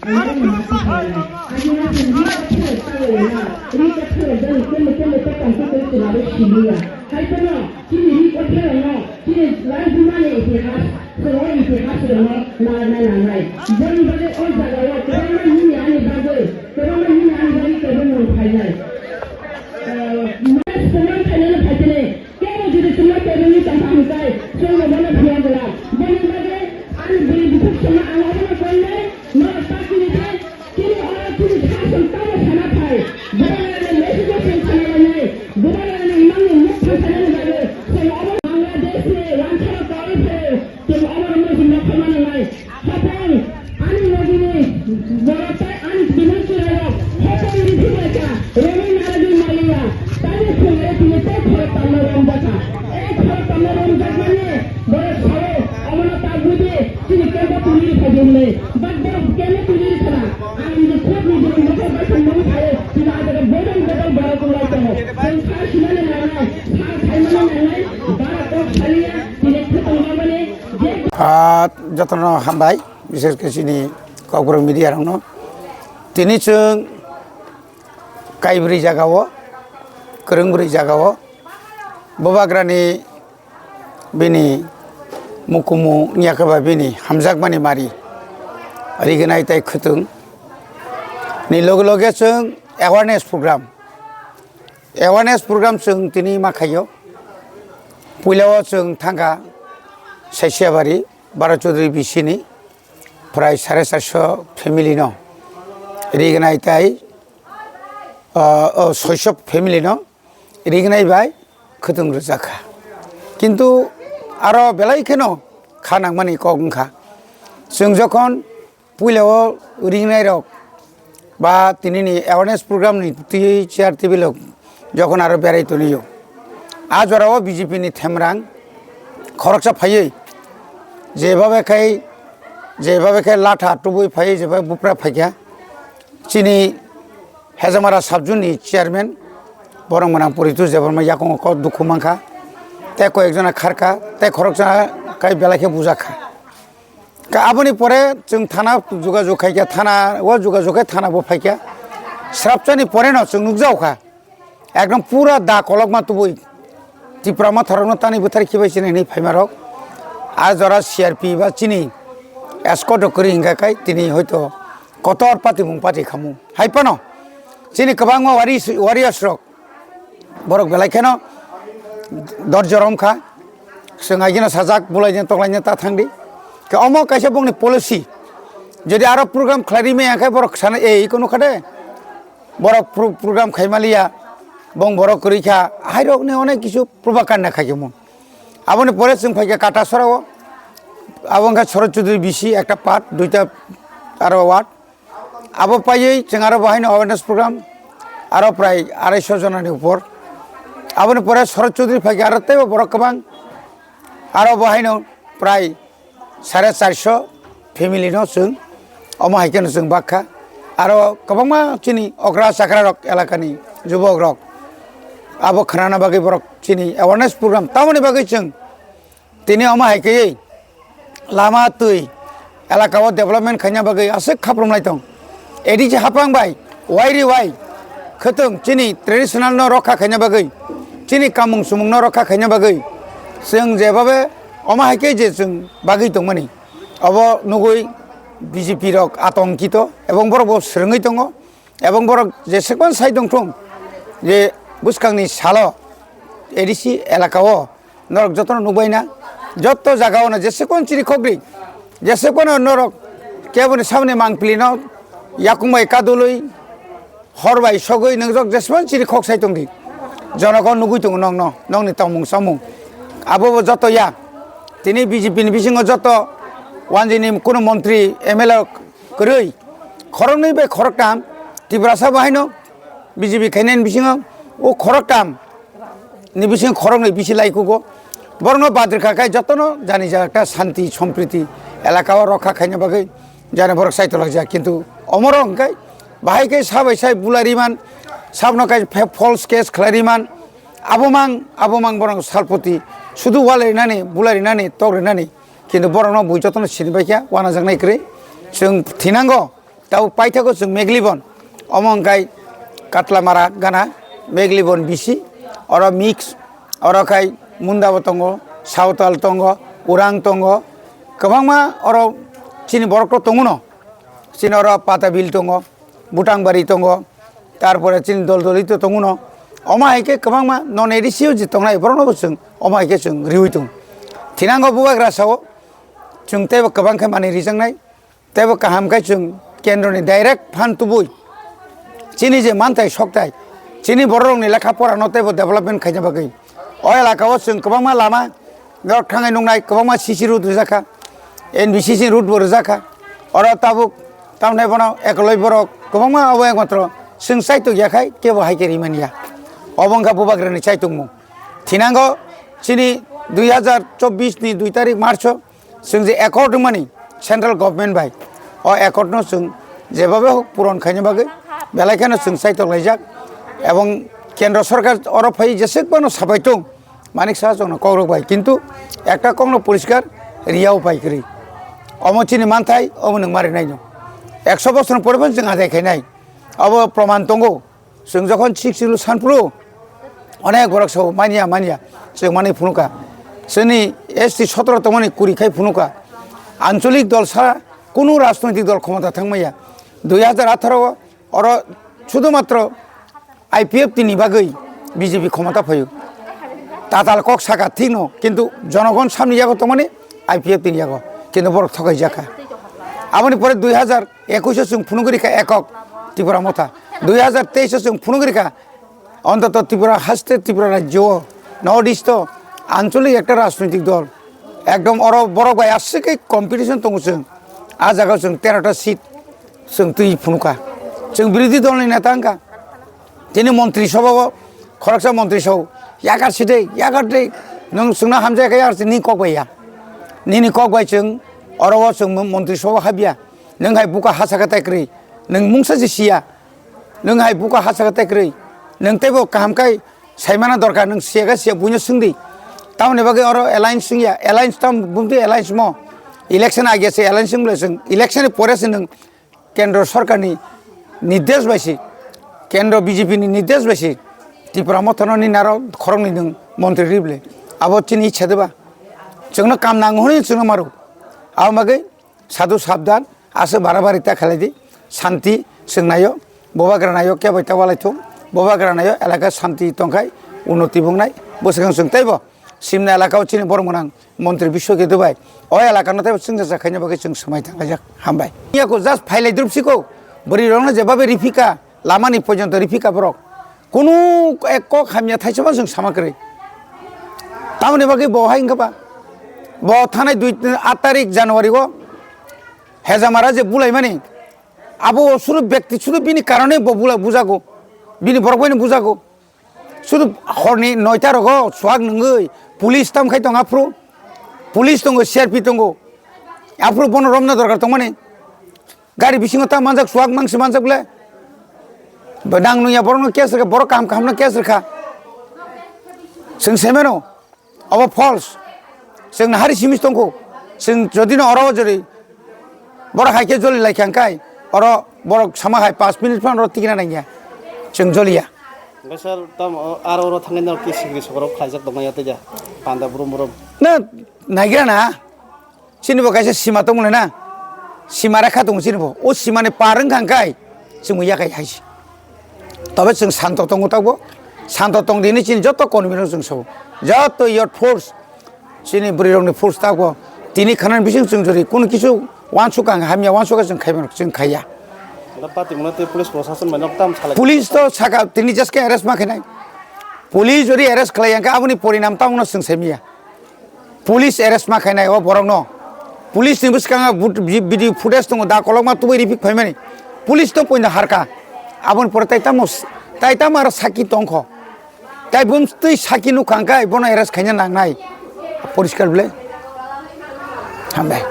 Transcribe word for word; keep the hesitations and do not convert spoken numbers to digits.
Hai phano chini ri kothai no, chini laibuma ni itihas, chwng o itihas rok no narwkna nangnai. Boni bagwi o jaga o kwbangma nini ani bagwi, kwbangma nini ani bagwi kebo mung phainai. Mas kwbang khainani phaikhe kebo jodi chwngno kebo ni tongkha hwnkhai chwngno bono phiya glak. Boni bagwi ani bwrwi bukhuk chwngno ang obono koi nai, norok ta chini tei Chini oro chini khasong tamo sana phai. Bwrwirokni message-o chwng sana lainai. Bwrwirokni imangni muk thangsanani bagwi chwng obo Bangladesh-ni wansaro torwi phai. Chwng obo rokno himna khaima nangnai. Hapang ani nogini borok tei ani bini chwrairok hapang rithik lai kha. Romwi narwgwi maliya. Tamo phungo tini tei khorok tamno romjakha. Ei khorok tamno romjakmani borok sao omono ta budi chini kembo tuli rikha di hwnwi. But borok kembo tuli rikha na. Ang ni khorok ni borok motor bai thang mani phai. Chini a jaga bodol bodol borok wng lai tongo. Chwng sa sinani nangnai, sa khaimani nangnai. Bara kok saliya, chini khorok tamno mani je Ah, jotono hambai, bishes khe chini Kokborok media rokno. Tini chwng Kaibrwi jagao, kwrwngbrwi jagao, Bubagrani bini mukumu wngya khe ba bini hamjakmani mari rignai tei khwtwng ni loge loge chwng awareness program, awareness program chwng tini ma khaio. Puilao chwng thangkha Saisiabari, Baro Chaudhuri B C ni prai sare charso family no rignai tei, ah, oh, soiso family no rignai bai khwtwng rwjak kha. Kintu aro belai kheno kha nangmani kok wngkha. Chwng jokhon puilao rignai rok ba tinini awareness program ni twi chair table rok jokhon aro berai tonio, a jorao B J P ni themrang khoroksa phaiwi jebabe khai, jebabe khai latha tubui phaiwi jebabe bupra phaikha. Chini Hejamara subzone ni chairman borok mwnang Poritu Debbarma yakungo kok dukhu mankha, tei koyek jona kharkha, tei khoroksa kai belai khe bujakha. Ka aboni pore chwng thana jogajog khaikha, thana o jogajog khai thana bo phaikha. Srapchani pore no chwng nukjago kha, ekdom pura da kolokma tubui Tipra Motha rokno tani bwthar khibai sini hinwi phaima rok. A jora C R P ba chini escort rok kwrwi hingkha khai tini hoito kotor patimung pati khamu. Hai phano chini kwbangma wari-, warriors rok borok belai kheno dorjo romkha. Chwng aigeno sajak bulaino toklaino ta thangdi. Khe omo kaisa bongni policy. Jodi aro program khlai rimaya khe borok sana ei kono khade. Borok pro-, program khaimaliya, bong borok kwrwi kha, hairokni onek kisu propaganda khaikhe mun. Aboni pore chwng phaikha Katasora o, abo wngkha Sharad Chaudhary B C ekta part, duita aro ward. Abo paiwi chwng aro bo haino awareness program, aro prai arai sho jonani upor. Aboni pore Sharad Chaudhary phaikha aro teibo borok kwbang, aro bo haino prai sare charso family no chwng omo hai kheno chwng bakha. Aro kwbangma chini okra chakra rok elakani jubok rok abo khnana bagwi borok chini awareness program tamoni bagwi chwng tini omo hai khe lama twi elaka o development khaina bagwi aswk khaprum lai tong. A D C hapang bai wairi wai khwtwng chini traditional no rokha khaina bagwi, chini kamung sumung no rokha khaina bagwi chwng jebabe omo hai khe je chwng bagwi tongmani. Obo nugwi B J P rok atongkito ebong borok bo swrwngwi tongo ebong borok jesekwano sai tongthung je bwskangni salo A D C elaka o norok jotono nukbai na, joto jaga o no jesekwano chiri khokri, jesekwano norok keboni samni mangpili no yakung bai kadulwi hor bai sogwi nwngjak jesman chiri khok sai tongdi. Jonogon nugwi tongo nokno, nokni tongmung samung. Abo bo joto ya. Tini B J P ni bisingo joto wanjini kuno montri, M L A kwrwi. Khoroknwi bai khoroktam Tiprasa bo haino B J P khainani bisingo o khoroktam ni bisingo khoroknwi bisi lai kugo. Borokno badrikha khai jotono jani jaga santi sompriti elaka o rokha khaina bagwi jani borok sai tolak jaya, kintu omoro hwnkhe bahai khe sabai sai bulai riman, sabno khe false case khlai riman, abo mang abo mang borok salpoti sudu wal rinani, bulai rinani, tok rinani, kintu borokno bui jotono sini bai khe wanajaknai kwrwi. Chwng thinango Tabuk paithago chwng Meglibon, omo wngkha Katlamara gana, Meglibon bisi, oro mix, oro khai Mundabo tongo, Sawtal tongo, Urang tongo, kwbangma oro chini borok rok tongo no, chini oro Patabil tongo, Butangbari tongo, tarpore chini dol doli to tongo no, omo hai khe kwbangma non A D C o je tongnai borok no bo chwng omo hai khe chwng riui tongo. Thinango bubagra sao chwng teibo kwbang khe manwi rijaknai. Teibo kaham khe chwng kendroni direct phan tubui chini je manthai sokthai, chini bororokni lekha porano teibo development khaina bagwi o elakao chwng kwbangma lama rok thangwi nuknai, kwbangma C C road rwjakha, N B C C road bo rwjakha. Oro tabuk tamni bono ekoloi borok kwbangma abo ekmatro chwng chaitok yakhai kebo hai khe rimanya. Obo wngkha bubagrani chaitokmung. Thinango chini dui hazar chobbish ni dui tarik March o chwng je accord wngmani central government bai, o accord no chwng jebabe hok puron khaina bagwi belai kheno chwng chaitok laijak. Ebong kendro sorkar oro phai jesek bono sabai tong, Manik Saha chwngno kokrok bai, kintu ekta kokno poriskar riya upai kwrwi. Omo chini manthai, omo nwng ma rinai no. Ekso bosor pore phano chwng adai khainai. Obo proman tongo. Chwng jokhon sixty lu sanphuru, onek borok sao, manya, manya, chwng manwi phunukha. Chini S T sotoro tongmani kuri khai phunukha. Ancholik dol sa kunu rajnoitik dol khomota thangmaya. Dui hazar atharo o oro sudhumatro I P F T ni bagwi B J P khomota phaio. Tatal kok saka thikno, kintu jonogon samni yago tongmani I P F T ni yago, kintu borok thokai jakha. Aboni pore dui hazar ekush o chwng phunugwi rikha ekok Tipra Motha, dui hazar teis o chwng phunugwi rikha ontoto Tripura haste, Tripura rajyo o, North East o ancholik ekta rajnoitik dol, ekdom oro borok bai aswk khe competition tongo chwng. A jaga o chwng tero ta seat chwng twi phunukha, chwng birodhi dol ni neta wngkha. Tini montri sabha o khoroksa montri sao, "Yakar side, yakar de, nwng chwngno hamjak khe yakar si," nini kok bai ya. Nini kok bai chwng oro o chwng montri sabha o habya. Nwng hai buka ha saka tai kwrwi, nwng mungsa se siya. Nwng hai buka ha saka tai kwrwi, nwng teibo kaham khai saimana dorkar, nwng siya khe siya buino swngdi. Tamoni bagwi oro alliance swngya, alliance tam bumtwi alliance mo. Election age se alliance wng belai chwng, election ni pore se nwng kendro sorkarni nirdesh bai se, kendro B J P ni nirdesh bai se, Tipra Mothano ni naro khoroknwi nwng montri ribwle. Abo chini ichha de ba? Chwngno kam nango hwnwi chwngno maro. Abo bagwi sadhu sabdan, aswk barabari ta khalai di. Santi chwng naio, bubagra naio, kebo ta walai thung, bubagra naio, elaka santi tongkhai, unnoti bungnai, bwswkang chwng teibo simna elaka o chini borok mwnang montri Biswaketu bai o elaka no teibo chwngsacha khaina bagwi chwng swmai tanglaijak. Hambai. Yako just phailai drup siko, bwrwi rokno jebabe riphika, lamani pojonto riphika borok. Kunu ek kok hamya thaisama chwng sama kwrwi. Tamoni bagwi bo hai wngkha ba? Bo thanai dui, aat tarik January o Hejamara je bulaimani, abo suru bekti suru bini karone bo bula bujago, bini borok baino bujago. Sudu horni noita rogo suak nungwi police tam khai tong aphuru. Police tongo, C R P tongo. Aphuru bono romna dorkar tongmani. Gari bisingo ta manjak suak mangsi manjak le. Bo nang nungya borokno case rwkha, borok kaham kahamno case rwkha. Chwng semeno. Obo false. Chwng nahari simi tongkho. Chwng jodi no oro jodi borok hai khe joli lai kha hwnkhe oro borok sama hai panch minute phano oro tikna nangya. Chwng joliya. Hwnkhe sir, tamo aro oro thangwi norok khe sikri sokorok khlaijak tongmani ya tei ja panda brum brum. Na naigra na. Chini bo kaisa sima tongmani na. Sima rekha tongo chini bo. O simani par wngkha hwnkhe chwng yakai hai se. Tobe chwng santo tongo tabuk. Santo tong dini chini joto kormi rok chwng sabo. Joto youth force. Chini bwrwi rokni force tabuk. Tini khanani bising chwng jori. Kunu kisu wansuk ang hamya wansuk chwng khai mano chwng khaiya. Da pati muna tei police prosason bai nok tam salai. Police to saka tini jeske arrest ma khainai. Police jori arrest khlai yang khe aboni porinam tamo no chwng saimiya. Police arrest ma khainai o borokno. Police ni bwskango but-, vi-, video footage tongo, da kolokma tubui rifik phaimani. Police no poino harka. Aboni pore tai tamo s-, tai tamo aro saki tongkho. Tai bum twi saki nukha hwnkhe bono arrest khaina nangnai. Poriskar bwle. Hambai.